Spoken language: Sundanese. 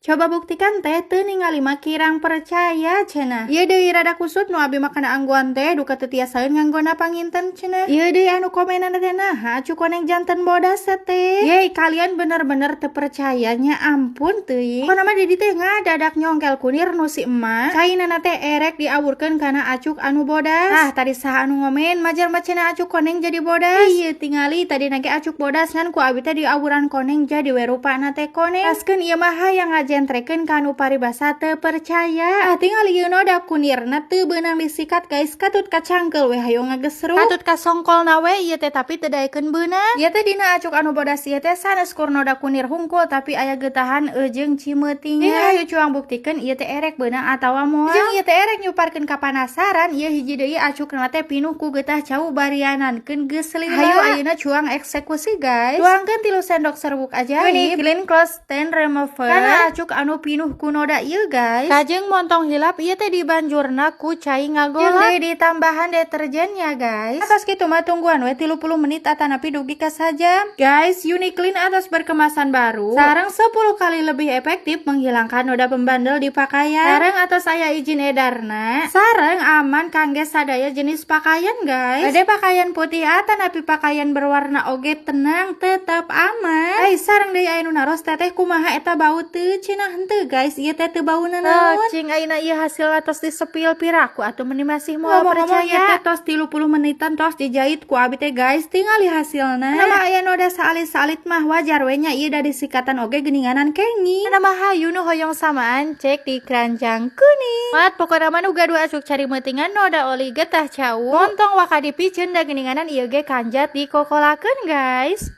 Coba buktikan teh, teu ningali mah kirang percaya cenah. Ieu deui rada kusut nu abi makana anggoan teh, duka teu tiasaeun nganggona panginten cenah. Ieu deui anu komenan teh, naha acuk koneng janten bodas teh? Yeay, kalian bener-bener teu percaya nya, ampun teuing. Pokona mah di dieu teh ngadadak nyongkel kunir nu si emak. Cainana teh erek diawurkeun kana acuk anu bodas. Ah, tadi saha anu ngomen majar mah cenah acuk koneng jadi bodas? Ieu tingali, tadi ge acuk bodas, ngan ku abi teh diawuran koneng jadi we rupana teh koneng. Paskeun ieu mah hayang ngajentrekeun kanu paribasa teu percaya. Ah, tingali ieu noda kunirna teu beunang disikat, guys, katut kacangkel we hayo ngagesruk. Katut kasongkolna we ieu teh, tapi teu daekeun beunang. Ieu teh dina acuk anu bodas ieu teh sanes kur noda kunir hungkul, tapi aya getahan jeung cimeutingan. Ieu hayu cuang buktikeun ieu teh erek beunang atawa moal. Jeung ieu teh erek nyuparkeun kapanasaran, ieu hiji deui acukna teh pinuh ku getah cau barianankeun geus lila. Hayu ayeuna cuang eksekusi, guys. Tuangkeun 3 sendok serbuk ajaib Uniclean Clothes Stain Remover kana acuk anu pinuh ku noda ieu, guys. Kajeng montong hilap ieu teh dibanjurna ku cai ngagolak. Jeung deui ditambahan deterjennya, guys. Atos kitu mah tungguan we 30 menit atanapi dugi ka sajam. Guys, Uniclean atos berkemasan baru. Sareng 10 kali lebih efektif menghilangkan noda pembandel di pakaian. Sareng atos aya izin edarna. Sareng aman kangge sadaya jenis pakaian, guys. Bade pakaian putih atanapi pakaian berwarna oge tenang, tetap aman. Guys, sareng deui aya nu naros, "Teteh, kumaha eta bau teu?" Cenah. Henteu, guys, ieu teh teu bau nanaon. Cing ayeuna ieu hasil atos disepil, piraku atuh meni masih moal percaya. Teh tos 30 menitan tos dijahit ku abi teh, guys, tingali hasilna. Nama aya noda saalit-saalit mah wajar we nya, ieu da disikatan oge geuninganan kenging. Nama hayu nu hoyong samaan cek di keranjang kuning. Mat pokona mah nu gaduh acuk cari meutingan noda oli getah cau. Montong waka dipiceun, da geuninganan ieu ge kanjat dikokolakeun, guys.